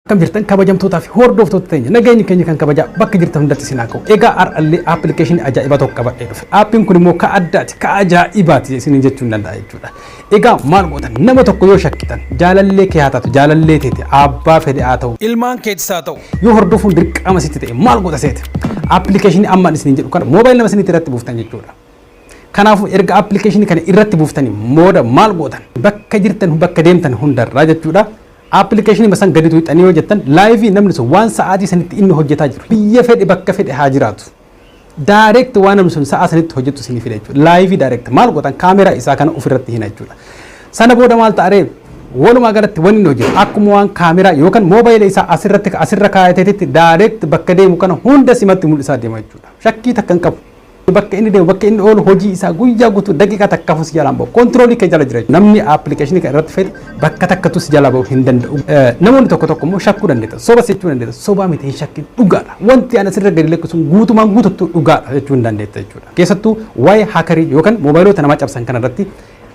Akkam jirtan kabajamtootaa fi hordoftoota teenya? Nageenyi keenya kan kabajaa bakka jirtan hundatti isin haa ga'u. Egaa har'allee appilikeeshinii ajaa'ibaa tokko qabadhee dhufe. Aappiin kun immoo ka addaati, ka ajaa'ibaati isiniin jechuu hin danda'a jechuudha. Egaa maal gootan? Nama tokko yoo shakkitan, jaalallee kee haa taatu, jaalallee teete, abbaa fedhe haa ta'u, ilmaan keetis haa ta'u. Yoo hordofuun dirqama sitti ta'e maal goota seete? Appilikeeshinii ammaan isiniin jedhu kana moobaayil nama isinitti irratti buuftan jechuudha. Kanaafuu erga appilikeeshinii kana irratti buuftanii mooda maal gootan? Bakka jirtan, bakka deemtan hundarraa jechuudha. Appilikeeshinii san gadi tuqxanii yoo jettan, live namni sun waan sa'aatii sanitti inni hojjetaa jiru, biyya fedhe bakka fedhe haa jiraatu, direct waan namni sun sa'aa sanitti hojjetu isinii fida jechuudha. Live direct maal gootan? Kaameraa isaa kana ofirratti hina jechuudha. Sana booda maal ta'aree? Walumaa galatti wanni inni hojjetu akkuma waan kaameraa yookaan moobaayila isaa asirratti asirra kaayateetti direct bakka deemu kana hunda simatti mul'isaa deema jechuudha. Shakkii takka hin qabu. Bakka inni deemu, bakka inni oolu, hojii isaa guyyaa guutuu daqiiqaa takkaafuu si jalaan bahu. Control kee jala jira. Namni appilikeeshinii kana irratti fedhe bakka takkatu si jalaa bahu hin danda'u. Namoonni tokko tokko immoo shakkuu dandeetta. Soba jechuu dandeetta. Sobaa miti, hin shakkin, dhugaadha. Wanti ani asirra gadi lakkisu guutumaan guututtuu dhugaadha jechuu hin dandeetta jechuudha. Keessattuu waa'ee hacker yookaan moobaayilota namaa cabsan kana irratti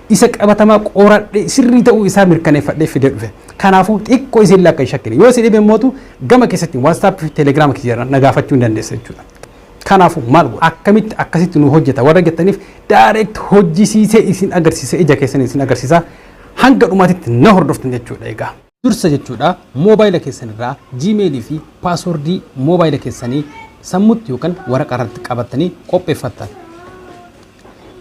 isa qabatamaa qoradhee sirrii ta'uu isaa mirkaneeffadhee fidee dhufe. Kanaafuu xiqqoo isin akka hin shakkine. Yoo si dhibe mootu gama keessatti WhatsApp fi Telegram kiyya na gaafachuu hin dandeessa jechuudha. Kanaafuu maal godha? Akkamitti akkasitti nu hojjeta warra jettaniif, direct hojjisiisee isin agarsiisa, ija keessan isin agarsiisa, hanga dhumaatitti na hordoftan jechuudha egaa. Dursa jechuudha, moobaayila keessan irraa Gmail fi password moobaayila keessanii sammuutti yookaan waraqaa irratti qabatanii qopheeffattan.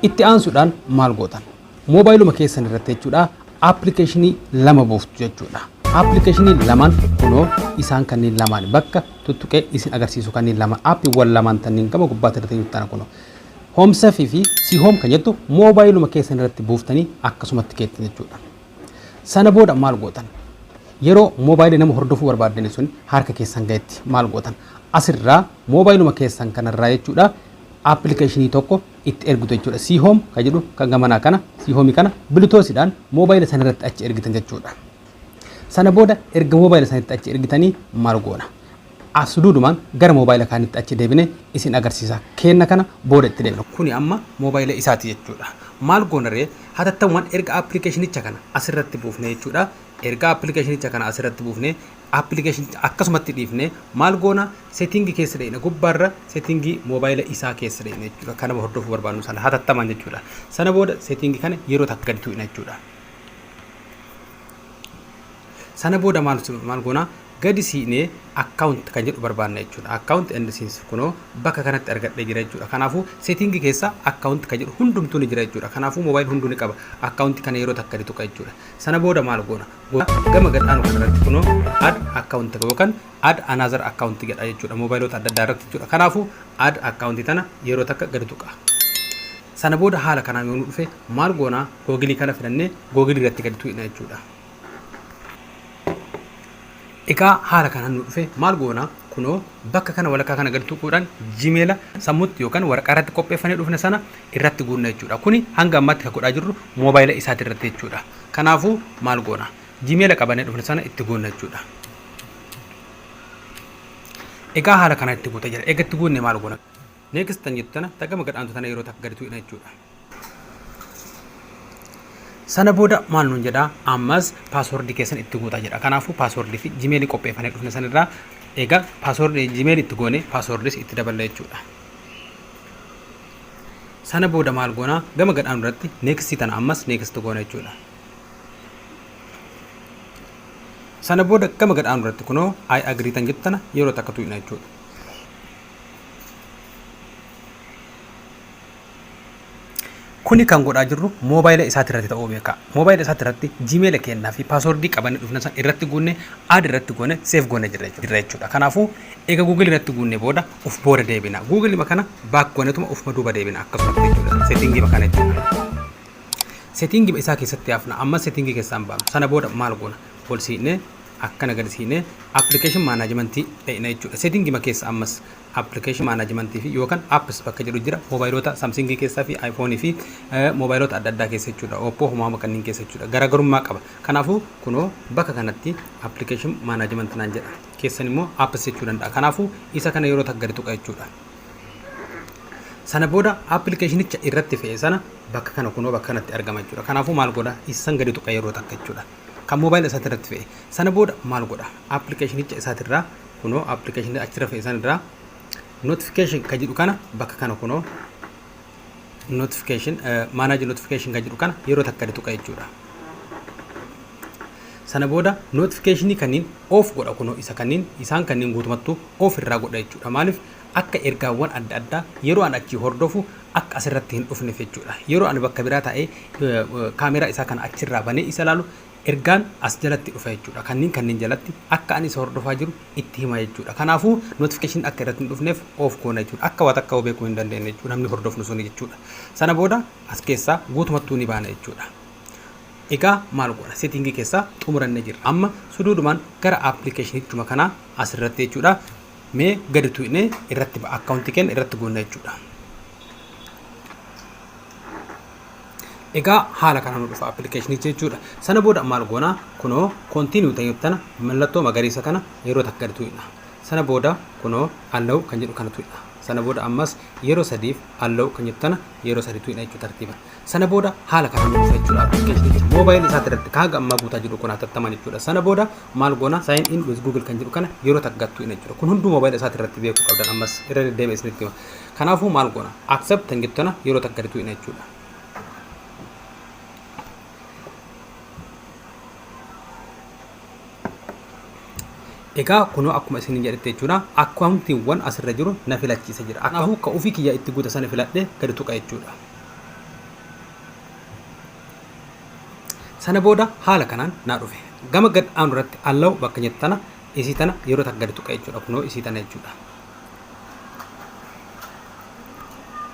Itti aansuudhaan maal gootan? Moobaayiluma keessan irratti jechuudha, appilikeeshinii lama buuftu jechuudha. Appilikeeshinii lamaan kunoo isaan kanneen lamaan bakka tuttuqee isin agarsiisu kanneen lama, aappiiwwan lamaan kanneen gama gubbaatti irratti jirtan, kunoo HomeSafe fi SeeHome kan jettu moobaayiluma keessan irratti buuftanii akkasumatti keettan jechuudha. Sana booda maal gootan? Yeroo moobaayilii nama hordofuu barbaaddani sun harka keessan ga'etti maal gootan? Asirraa moobaayiluma keessan kanarraa jechuudha, appilikeeshinii tokko itti ergitu jechuudha. SeeHome kan jedhu kan gamanaa kana, SeeHome kana Bluetoothiidhaan moobaayila sana irratti achi ergitan jechuudha. Sana booda erga moobaayila sanitti achi ergitanii maal goona? As duudumaan gara moobaayila kaanitti achi deebine isin agarsiisa. Kenna kana booda itti deebina. Kuni amma moobaayila isaati jechuudha. Maal goona ree? Hatattamumaan erga appilikeeshinicha kana asirratti buufne jechuudha. Erga appilikeeshinicha kana asirratti buufne, appilikeeshinicha akkasumatti dhiifne, maal goona? Setting keessa dheeyna, gubbaarra setting moobaayila isaa keessa dheeyna jechuudha. Kanama hordofuu barbaadnu sana hatattamaan jechuudha. Sana booda setting kana yeroo takka gadi tuqna jechuudha. Sana booda maal goona? Gadi siinee account kan jedhu barbaanna jechuudha. Account and sync kunoo bakka kanatti argadhee jira jechuudha. Kanaafuu setting keessa account kan jedhu hundumtuu ni jira jechuudha. Kanaafuu moobaayil hunduu ni qaba. Account kana yeroo takka gadi tuqa jechuudha. Sana booda maal goona? Gama gadhaanu kanarratti kunoo add account yookaan add another account jedha jechuudha. Moobaayilota adda addaa irratti jechuudha. Kanaafuu add account tana yeroo takka gadi tuqa. Sana booda haala kanaan yoo nu dhufe maal goona? Google kana filannee Google irratti gadi tuqna jechuudha. Egaa haala kanaan nu dhufe maal goona? Kunoo bakka kana walakkaa kana gadi tuquudhaan Gmail sammuutti yookaan waraqaa irratti qopheeffannee dhufne sana irratti guunna jechuudha. Kuni hanga ammaatti kan godhaa jirru moobaayila isaati irratti jechuudha. Kanaafuu maal goona? Gmail qabannee dhufne sana itti guunna jechuudha. Egaa haala kanaan itti guutee jira. Egaa itti guunne maal goona? Next tan jettu tana tagama gadhaantu tana yeroo takka gadi tuqna jechuudha. Sana booda maal nuun jedhaa? Ammas password keessan itti guutaa jedha. Kanaafuu password fi Gmail qopheeffannee dhufne sanirraa egaa password Gmail itti goone, passwordis itti daballa jechuudha. Sana booda maal goonaa? Gama gadhaanu irratti next tana ammas next goona jechuudha. Sana booda gama gadhaanu irratti kunoo I agree tan jettu tana yeroo takka tuqna jechuudha. Kuni kan godhaa jirru moobaayila isaati irratti ta'uu beeka. Moobaayila isaati irratti Gmail kennaa fi password qabannee dhufne san irratti guunne, add irratti goone, save goone jirra jechuudha. Kanaafuu egaa Google irratti guunne booda uf booda deebina. Google kana back goonetuma ufuma duuba deebina akkasumatti jechuudha. Setting kana jechuudha. Setting isaa keessatti hafna, amma setting keessaan baanu. Sana booda maal goona? Ol siinee, akkana gadi siinee, application management dhaqna jechuudha. Setting keessa ammas application management fi yookaan apps bakka jedhu jira, moobaayilota Samsung keessaa fi iPhone fi moobaayilota adda addaa keessa jechuudha. Oppo homaa kanneen keessa jechuudha. Garaagarummaa qaba. Kanaafuu kunoo bakka kanatti application management naan jedha. Keessan immoo apps jechuu danda'a. Kanaafuu isa kana yeroo takka gadi tuqa jechuudha. Sana booda appilikeeshinicha irratti fe'e sana bakka kana kunoo bakka kanatti argama jechuudha. Kanaafuu maal godha? Isan gadi tuqa yeroo takka jechuudha. Kan moobaayila isaati irratti fe'e. Sana booda maal godha? Appilikeeshinicha isaatirraa kunoo appilikeeshinii achirra fe'e sanirraa notification kan jedhu kana bakka kana kunoo notification, manage notification kan jedhu kana yeroo takka tuqa jechuudha. Sana booda notificationii kanneen off godha, kunoo isa kanneen isaan kanneen guutumattuu off irraa godha jechuudha. Maaliif? Akka ergaawwan adda addaa yeroo an achii hordofu akka asirratti hin dhufneef jechuudha. Yeroo ani bakka biraa taa'ee kaameraa isaa kana achirraa banee isa ilaalu ergaan as jalatti dhufa jechuudha. Kanneen kanneen jalatti akka ani isa hordofaa jiru itti hima jechuudha. Kanaafuu notification akka irratti hin dhufneef off goona jechuudha. Akka waa takka beekuu hin dandeenye jechuudha, namni hordofnu suni jechuudha. Sana booda as keessaa guutumattuu ni baana jechuudha. Egaa maal goona? Settingii keessaa xumurannee jirra. Amma suduudumaan gara appilikeeshinichuma kanaa asirratti jechuudha. Mee gadi tuqnee irratti akkaawuntii keenya irratti goonna jechuudha. Egaa haala kanaan nu dhufa appilikeeshinichi jechuudha. Sana booda maal goona? Kunoo continue ta'e tana mallattoo magariisa kana yeroo takka gadi tuqna. Sana booda kunoo allow kan jedhu kana tuqna. Sana booda ammas yeroo sadiif allow kan jedhu tana yeroo sadi tuqna jechuudha tartiiba. Sana booda haala kanaan nu dhufa jechuudha appilikeeshinichi. Moobaayilii isaati irratti kan ammaa guutaa jiru kun hatattaman jechuudha. Sana booda maal goona? Sign in with Google kan jedhu kana yeroo takka gad tuqna jechuudha. Kun hunduu moobaayilii isaati irratti beekuu qabdan, ammas irra deddeebi'ee isinitti hima. Kanaafuu maal goona? Accept kan jettu tana yeroo takka gadi tuqna jechuudha. Egaa kunoo akkuma isin jedhette jechuudha. Akkaawuntiiwwan asirra jiru na filachiisa jira. Kanaafuu ka ofii kiyya itti guute sana filadhee gadi tuqa jechuudha. Sana booda haala kanaan naa dhufe. Gama gad aanu irratti allow bakka jettu tana isii tana yeroo takka gadi tuqa jechuudha. Kunoo isii tana jechuudha.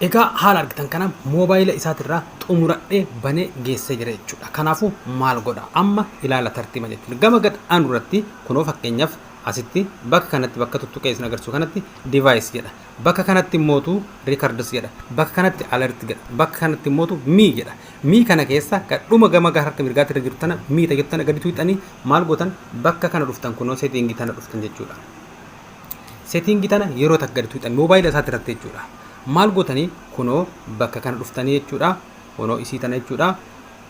Egaa haala argitan kana moobaayila isaatirraa xumuradhee banee geessee jira jechuudha. Kanaafuu maal godha? Amma ilaala tartiiba jechuudha. Gama gad aanu irratti kunoo fakkeenyaaf asitti bakka kanatti bakka tuttuqee isin agarsiisu kanatti device jedha. Bakka kanatti immootu records jedha. Bakka kanatti alert jedha. Bakka kanatti immootu me jedha. Me kana keessa dhuma gama harka mirgaatti irra jiru tana me jettu tana gadi tuqxanii maal gootan? Bakka kana dhuftan, kunoo settingii tana dhuftan jechuudha. Settingii tana yeroo takka gadi tuqxan moobaayila isaatti irratti jechuudha. Maal gootanii? Kunoo bakka kana dhuftanii jechuudha. Kunoo isii tana jechuudha.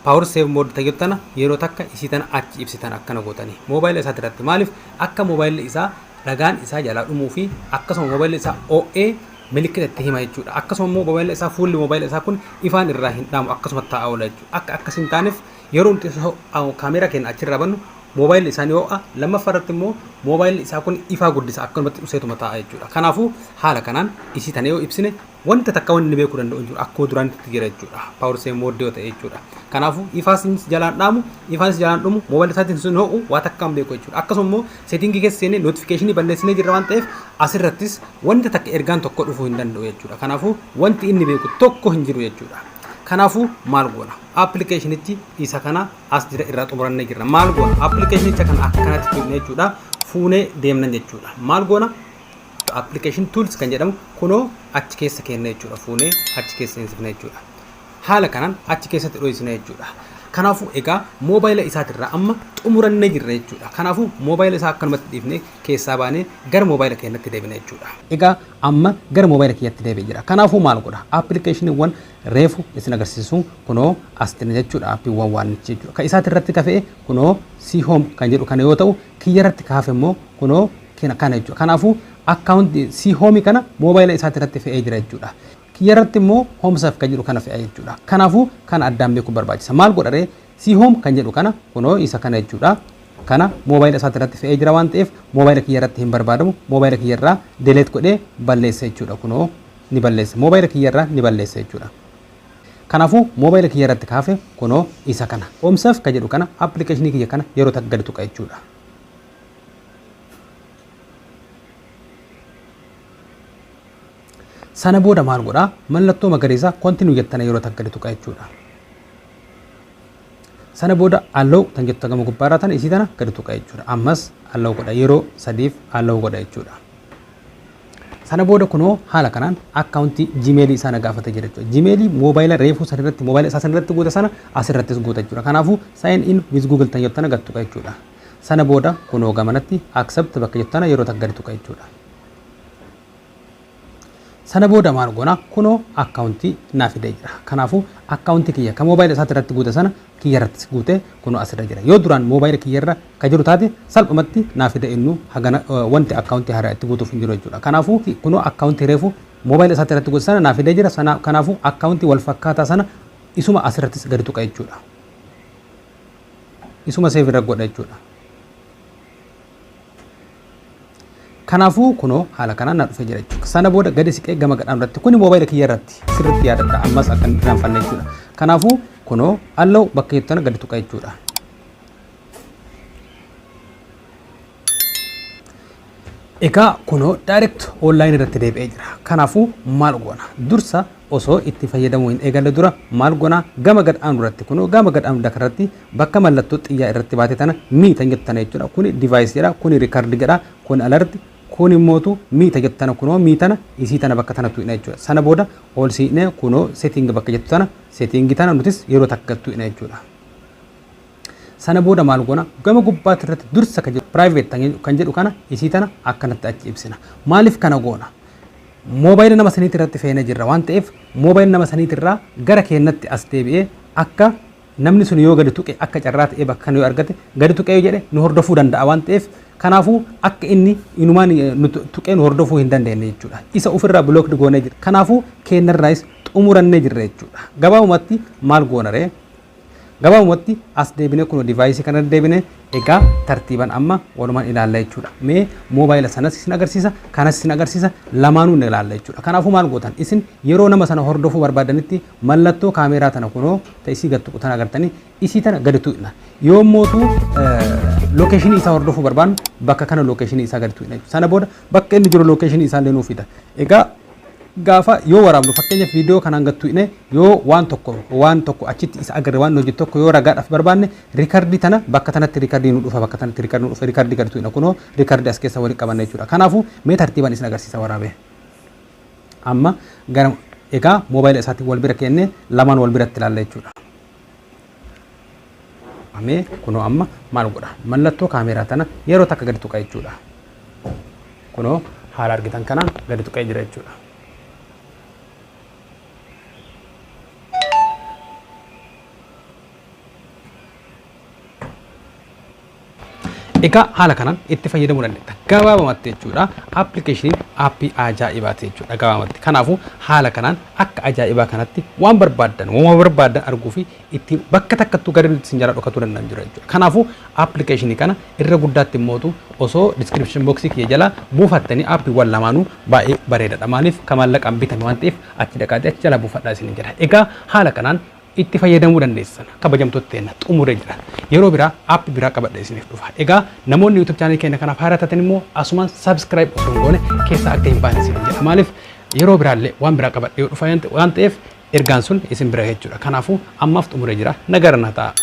Power save mode tayyoo tana yeroo takka isii tana achi ibsitan akkana gootanii. Moobaayila isaatti irratti maaliif? Akka moobaayilli isaa dhagaan isaa jalaa dhumuu fi akkasuma moobaayilli isaa OA milikkita itti hima jechuudha. Akkasuma immoo moobaayilli isaa fuulli moobaayila isaa kun ifaan irraa hin dhaamu, akkasuma taa'aa oola jechuudha. Akka akkas hin taaneef yeroo nuti kaameeraa keenya achirraa bannu moobaayilli isaa ni ho'a. Lammaffaa irratti immoo moobaayilli isaa kun ifaa guddisa, akkanumatti useetuma taa'a jechuudha. Kanaafuu haala kanaan isii tana yoo ibsine wanta takka wanni beekuu danda'u hin jiru, akkuma duraanitti jira jechuudha. Power save mode yoo ta'e jechuudha. Kanaafuu ifaas jalaan dhaamu, ifaanis jalaan dhumu, moobaayilli isaatiin sun ho'u waa takka hin beeku jechuudha. Akkasuma immoo settingii keessa seenee notificationii balleessinee jirra waan ta'eef asirrattis wanta takka ergaan tokko dhufuu hin danda'u jechuudha. Kanaafuu wanti inni beeku tokko hin jiru jechuudha. Kanaafuu maal goona? Appilikeeshinichi isa kana as jira, irraa xumurannee jirra. Maal goona? Appilikeeshinicha kana akkanatti tuqne jechuudha. Fuunee deemnan jechuudha. Maal goona? Application tools kan jedhamu kunoo achi keessa kenna jechuudha. Fuunee achi keessa seensifna jechuudha. Haala kanaan achi keessatti dho'isna jechuudha. Kanaafuu egaa moobaayila isaatirraa amma xumurannee jirra jechuudha. Kanaafuu moobaayila isaa akkanumatti dhiifnee keessaa baanee gara moobaayila keenyatti deebina jechuudha. Egaa amma gara moobaayila kiyyatti deebi'ee jira. Kanaafuu maal godha? Appilikeeshiniiwwan reefu isin agarsiisu kunoo as jira jechuudha. Aappiiwwan waan jechuudha. Kan isaati irratti kafee kunoo See Home kan jedhu kana yoo ta'u, kiyya irratti kaafe immoo kunoo kana jechuudha. Kanaafuu akkaawuntii See Home kana moobaayila isaati irratti fe'ee jira jechuudha. Kiyya irratti immoo HomeSafe kan jedhu kana fe'a jechuudha. Kanaafuu kana addaan beekuun barbaachisa. Maal godha ree? See Home kan jedhu kana kunoo isa kana jechuudha. Kana moobaayila isaati irratti fe'ee jira waan ta'eef moobaayila kiyya irratti hin barbaadamu. Moobaayila kiyya irraa delete godhee balleessa jechuudha. Kunoo ni balleessa. Moobaayila kiyya irraa ni balleessa jechuudha. Kanaafuu moobaayila kiyya irratti kaafe kunoo isa kana. HomeSafe kan jedhu kana appilikeeshinii kiyya kana yeroo takka gadi tuqa jechuudha. Sana booda maal godhaa? Mallattoo magariisa continue jettana yeroo takka gadi tuqa jechuudha. Sana booda allow tan jettu gama gubbaarraa tana isii tana gadi tuqa jechuudha. Ammas allow godha, yeroo sadiif allow godha jechuudha. Sana booda kunoo haala kanaan akkaawuntii Gmailii isaa na gaafate jira jechuudha. Gmailii moobaayila reefuu sanirratti moobaayila isaa sanirratti guute sana asirrattis guuta jechuudha. Kanaafuu sign in with Google tan jettu tana gad tuqa jechuudha. Sana booda kunoo gamanatti accept bakka jettu tana yeroo takka gadi tuqa jechuudha. Sana booda maal goona? Kunoo akkaawuntii naa fidee jira. Kanaafuu akkaawuntii kiyya kan moobaayila isaatti irratti guute sana kiyya irrattis guute kunoo asirra jira. Yoo duraan moobaayila kiyya irra ka jiru taate salphumatti naa fida, innu hagana wanti akkaawuntii haaraa itti guutuuf hin jiru jechuudha. Kanaafuu kunoo akkaawuntii reefu moobaayila isaatti irratti guute sana naa fidee jira. Sana kanaafuu akkaawuntii wal fakkaataa sana isuma asirrattis gadi tuqa jechuudha. Isuma save irra godha jechuudha. Kanaafuu kunoo haala kanaan na dhufee jira jechuudha. Sana booda gadi siqee gama gadhaan irratti, kuni moobaayila kiyya irratti, sirriitti yaadadha, ammas akka hin irraanfanne jechuudha. Kanaafuu kunoo allow bakka jettu tana gadi tuqa jechuudha. Egaa kunoo direct online irratti deebi'ee jira. Kanaafuu maal goona? Dursa osoo itti fayyadamuu hin eegalle dura maal goona? Gama gad aanu irratti, kunoo gama gad aanu irratti bakka mallattoo xiyyaa irratti baate tana, me tan jettu tana jechuudha. Kuni device jedha, kuni record jedha, kuni alert, kun immootu me ta jettu tana, kunoo me tana, isii tana bakka tana tuqna jechuudha. Sana booda ol siinee kunoo setting bakka jettu tana, setting tana nutis yeroo takka tuqna jechuudha. Sana booda maal goona? Gama gubbaatti irratti dursa kan jedhu private kan jedhu kana, isii tana akkanatti achi ibsina. Maaliif kana goona? Moobaayila nama saniitti irratti feenee jirra waan ta'eef, moobaayila nama saniitti irraa gara keenyatti as deebi'ee akka namni sun yoo gadi tuqe, akka carraa ta'ee bakka kana yoo argate gadi tuqee yoo jedhe nu hordofuu danda'a waan ta'eef, kanaafuu akka inni inumaan nu tuqee nu hordofuu hin dandeenye jechuudha. Isa ofirraa blocked goonee jira. Kanaafuu keenyarraayis xumurannee jirra jechuudha. Gabaabumatti maal goona ree? Gabaabumatti as deebinee kun device kana deebine, egaa tartiiban amma walumaan ilaalla jechuudha. Mee moobaayila sanas isin agarsiisa, kanas isin agarsiisa, lamaanuu ni ilaalla jechuudha. Kanaafuu maal gootan? Isin yeroo nama sana hordofuu barbaadanitti mallattoo kaameeraa tana, kunoo ta isii gad tuqu tana agartanii, isii tana gadi tuqna. Yoo mootu location isaa hordofuu barbaannu bakka kana location isaa gadi tuqna. Sana booda bakka inni jiru location isaa illee nuuf fida. Egaa gaafa yoo waraabnu, fakkeenyaaf viidiyoo kanaan gad tuqne, yoo waan tokko achitti isa agarre, waan hojjetu tokko yoo ragaadhaaf barbaanne, record tana bakka tanatti record nu dhufa, bakka tanatti record nu dhufa, record gad tuqna, kunoo record as keessa walitti qabanna jechuudha. Kanaafuu mee tartiibaan isin agarsiisa waraabee. Amma gara egaa moobaayila isaatiin wal bira kennee lamaan wal biratti ilaalla jechuudha. Amee kunoo amma maal godha? Mallattoo kaameeraa tana yeroo takka gadi tuqa jechuudha. Kunoo haala argitan kanaan gadi tuqee jira jechuudha. Egaa haala kanaan itti fayyadamuu dandeetta. Gabaabumatti jechuudha. Appilikeeshiniin aappii ajaa'ibaati jechuudha gabaabumatti. Kanaafuu haala kanaan akka ajaa'ibaa kanatti waan barbaaddan, waan barbaaddan arguu fi ittiin bakka takkattuu gara isin jala dhokatuu danda'an jira jechuudha. Kanaafuu appilikeeshinii kana irra guddaatti immootu osoo description box kiyya jala buufattanii aappiiwwan lamaanuu baay'ee bareedaadha. Maaliif? Kan maallaqaan bitame waan ta'eef achi dhaqaatii achi jala buufadhaa isin jedha. Egaa haala kanaan itti fayyadamuu dandeessan. Kabajamtoota teenya, xumuree jira. Yeroo biraa aappii biraa qabadha isiniif dhufa. Egaa namoonni YouTube channel keenya kanaaf haaraa taatan immoo asumaan subscribe osoo hin goone keessaa akka hin baane isiniin jedha. Maaliif? Yeroo biraallee waan biraa qabadhee dhufa waan ta'eef ergaan sun isin bira jechuudha. Kanaafuu ammaaf xumuree jira. Nagara na ta'a.